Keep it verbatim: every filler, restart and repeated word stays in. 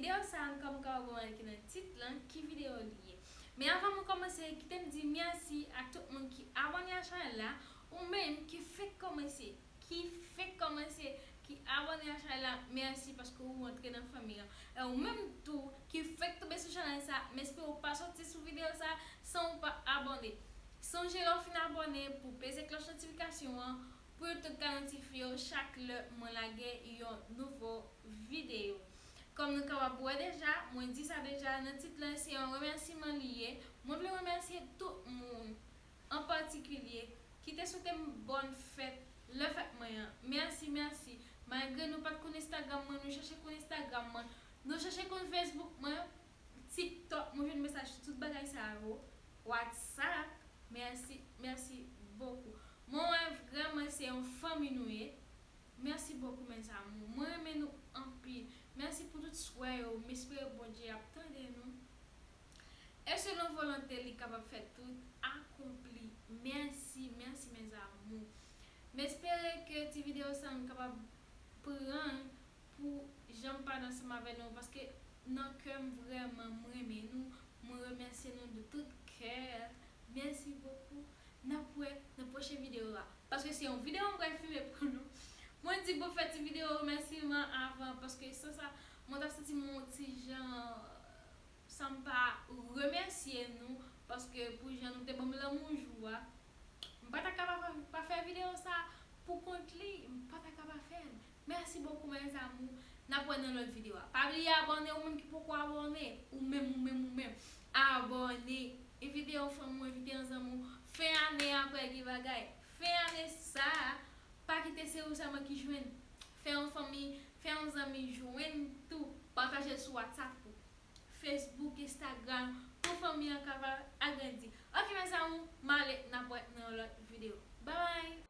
Videyo sa a, kòm ka wè ki nan tit lan, ki videyo li ye. Men avan mwen kòmanse, kite m di mèsi ak tout moun ki abòne a chanèl la, ou menm ki fèk kòmanse, ki fèk kòmanse, ki abòne a chanèl la, mèsi paske ou antre nan fanmi an. E ou menm tou ki fèk tonbe sou chanèl sa, m espere ou pa soti sou videyo sa san ou pa abòne. Sonje lè w fin abòne pou peze klòch notifikasyon an pou YouTube ka notifye w chak lè mwen lage yon nouvo videyo. Kòm nou kapab wè deja, mwen di sa deja nan tit lan, se yon remèsiman li ye. Mwen vle remèsye tout moun an patikilye ki te swete m bòn fèt lè fèt mwen an. Mèsi, mèsi. Malgre nou pa t konn Instagram mwen, nou chèche konn Instagram mwen, nou chèche konn Facebook mwen, TikTok, mwen jwenn mesaj sou tout bagay sa yo, WhatsApp. Mèsi, mèsi bokou. Mwen wè vrèman se yon fanmi nou ye. Mèsi bokou, mes amours. Mwen renmen nou anpil. Mèsi pou tout swè yo. M espere Bondye ap tande nou. E selon volonte li kapab fè tout akonpli. Mèsi, mèsi, mes amours. M espere ke ti videyo sa m kapab pran l pou jan m pale ansanm avè nou, paske nan kè m vrèman m renmen nou, mwen remèsye nou de tout kè. Mèsi bokou. N ap wè nan pwochen videyo a. Paske se yon videyo m pral filme pou nou. Mwen di bon fè ti videyo remèsiman avan, paske san sa, mwen t ap santi m yon ti jan, san m pa remèsye nou, paske pou jan nou te ban m lanmou jou a, m pa ta kapab pa fè videyo sa pou kont li, m pa ta kapab fè l. Mèsi bokou, mes amours. N ap wè nan lòt videyo a. Pa bliye abòne, ou menm ki poko abòne, ou menm, ou menm, ou menm. Abòne. Envite yon fanmi w, envite yon zanmi w. Fen ane a, kwè gen bagay. Fen ane sa a, pa kite se ou sèlman ki jwenn. Fè yon fanmi, fè yon zanmi jwenn tou. Pataje l sou WhatsApp ou, Facebook, Instagram, pou fanmi an kapab agrandi. Ok, mes amours, m ale, n ap wè nan yon lòt videyo. Bye!